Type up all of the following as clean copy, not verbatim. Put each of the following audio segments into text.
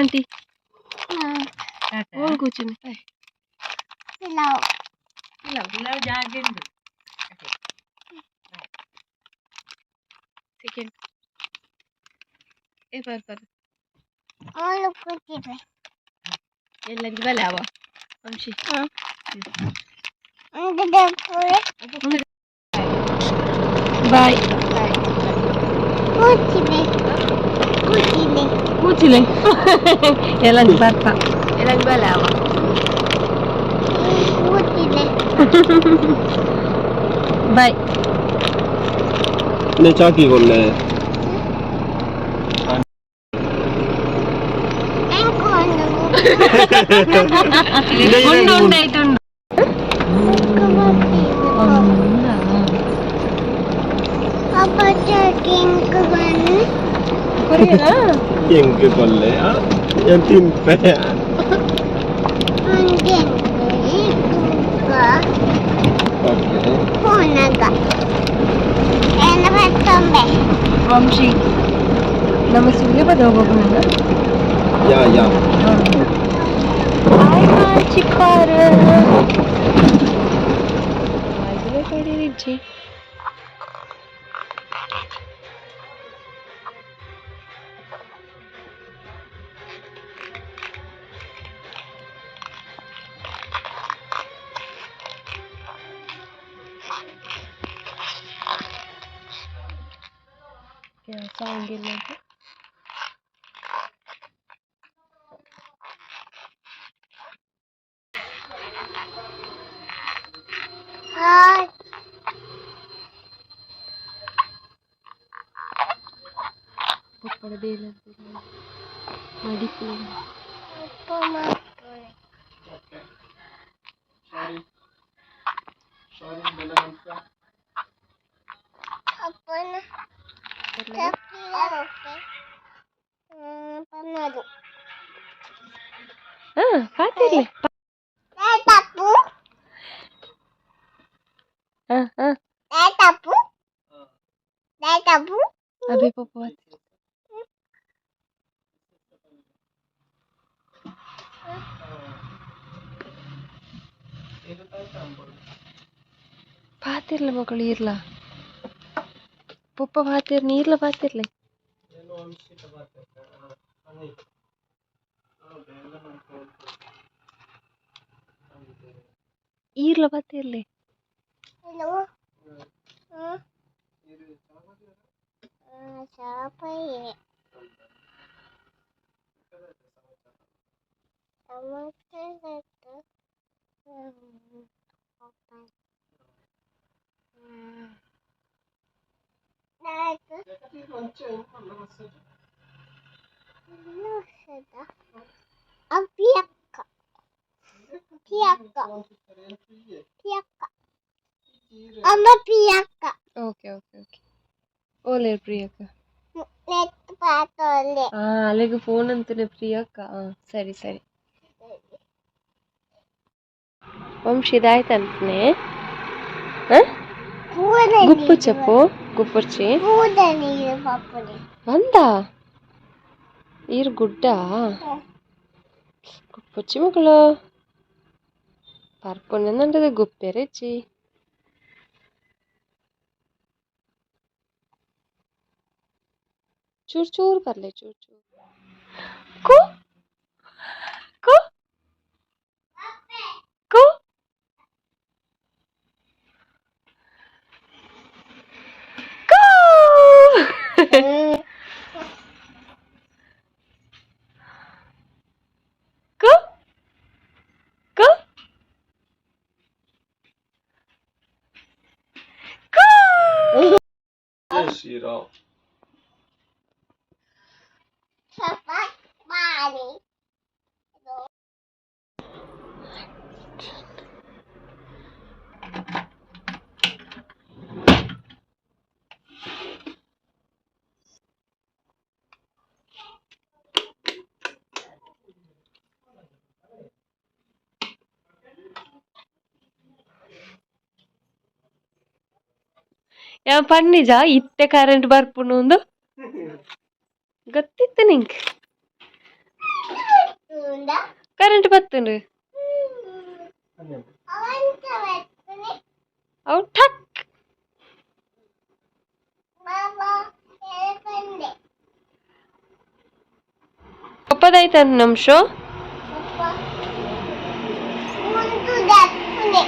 Aunty. ಓಲ್ ಕೂಚುನಿ? ಪಿಲಾವ್. ಪಿಲಾವ್ ಜಾಗೆ ಉಂಡು. ಸೆಕೆಂಡ್ ಏ ಬರ್ ಬರ್. ಓಲು ಕೂತಿದೆ? ಎಲ್ಲಂಜಿ ಬಲೆ ಅವ ವಂಶಿ. ಒಂದು ಪೂರೆ. ಬಾಯ್. ಕೂತಿದೆ, ಕೂತಿದೆ. ಕೂಚಿಲೆ ಎಲ್ಲಂಜಿ ಬರ್ಪ, ಎಲ್ಲಂಜಿ ಬಲೆ ಅವ. ಕೂತಿದೆ. ಬಾಯ್. Ne ಚಾಕಿ ಕೊಲ್ಲೆ. ಎಂಕು ಒಂದು. ಉಂಡು ಉಂಡು ಆಯ್ತು ಉಂಡು. ಅಪ್ಪ ಕಿಂಕ್ ಬನ್ನಿ. ಕೊರಿಯನಾ? ಎಂಕ್ ಕೊಲ್ಲೆ ಏನ್ ತಿನ್ಪೆ. ಒಂದೆ ಓಕೆ. ಹೋನಗ ಎಲ್ಲ ಬರ್ತಂಬೆ. ವಂಶಿ, ನಮ್ಮ ಸುಳ್ಯ ಹೋಗೋಣ. ಯಾ ಯಾ. ಚಿಕ್ಕಾರು ಕೊಡಿರಿಜ್ಜಿ. ಸಾಂಗ್ ಇಲ್ಲ. ಹಾಯ್. ಪಪ್ಪಡ ಬೇಲ ಮಡಿಪು. ಅಪ್ಪ ಮಾಡ್ತಾರೆ. ಅಪ್ಪನ ಪನ್ನದು. ಹಾ, ಪಾತಿರ್ಲೆ. ತಪ್ಪು. ಹಾ ಹಾ. ತಪ್ಪು, ತಪ್ಪು. Abe papa. ಪಾತಿರ್ಲೆ ಮಕ್ಕಳು ಇರ್ಲ ಪಪ್ಪ ಪಾತಿರ್ ನೀರ್ಲ ಪಾತಿರ್ಲೆ. ಈರ್ಲ ಪಾತಿರ್ಲೆ. ಹಲೋ, ಹ್ಞೂ, ಚಾಪೈ ಸಮಸ್ಯೆ. ಪ್ರಿಯಕ್ಕ, ಪ್ರಿಯಕ್ಕ, ಪ್ರಿಯಕ್ಕ, ಅಮ್ಮ, ಪ್ರಿಯಕ್ಕ. ಓಕೆ ಓಕೆ ಓಕೆ, ಓಲೆ ಪ್ರಿಯಕ್ಕ? ನೆಟ್ ಪಾತೋಲೆ. ಹಾ, ಅಲ್ಲಿಗೆ ಫೋನ್ ಅಂತಾನೆ ಪ್ರಿಯಕ್ಕ. ಹಾ, ಸರಿ ಸರಿ. ವಂಶಿ, ಇದಾಯ್ತಂತನೆ. ಗುಪ್ಪು ಚಪ್ಪು ಗುಪ್ಪುರ್ಚಿ. ಪೂದ ನೀರು ಪಾಪುನಿ. ಬಂದ ಈರ್ ಗುಡ್ಡ ಗುಪ್ಪುಚ್ಚಿ ಮಕ್ಕಳು ಪರ್ಪುನಂದದ ಗುಪ್ಪೆರೆಚ್ಚಿ. ಚೂರ್ ಚೂರ್ ಬರ್ಲೆ, ಚೂರ್ ಚೂರ್. ಕು ಕು ಕು ಕು ಕು ಕು ಕು. ಜೈ ಶ್ರೀರಾಮ್. ಸ್ವಲ್ಪ ಮಾಡಿ. ಯಾವ ಪನ್ನಿಜ ಇತ್ತೆ ಕರೆಂಟ್ ಬರ್ಪುಂಡು ಒಂದು ಗೊತ್ತಿತ್ತು ನಿಂಕ್. ಬತ್ತುಂಡ. ಕರೆಂಟ್ ಬತ್ತುಂಡು. ಅವಂತ ಬತ್ತುನೆ. ಅವು ಠಕ್. ಬಾಬಾ ಹೇಳ್ಕಂಡೆ. ಒಪ್ಪದಾಯ್ತ ನಮ್ ಶೋ. ಪಪ್ಪ ಉಂಟು ದಪ್ಪುನೆ.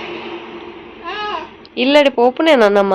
ಇಲ್ಲಡೆ ಪೋಪುನೇನ ನಮ್ಮ.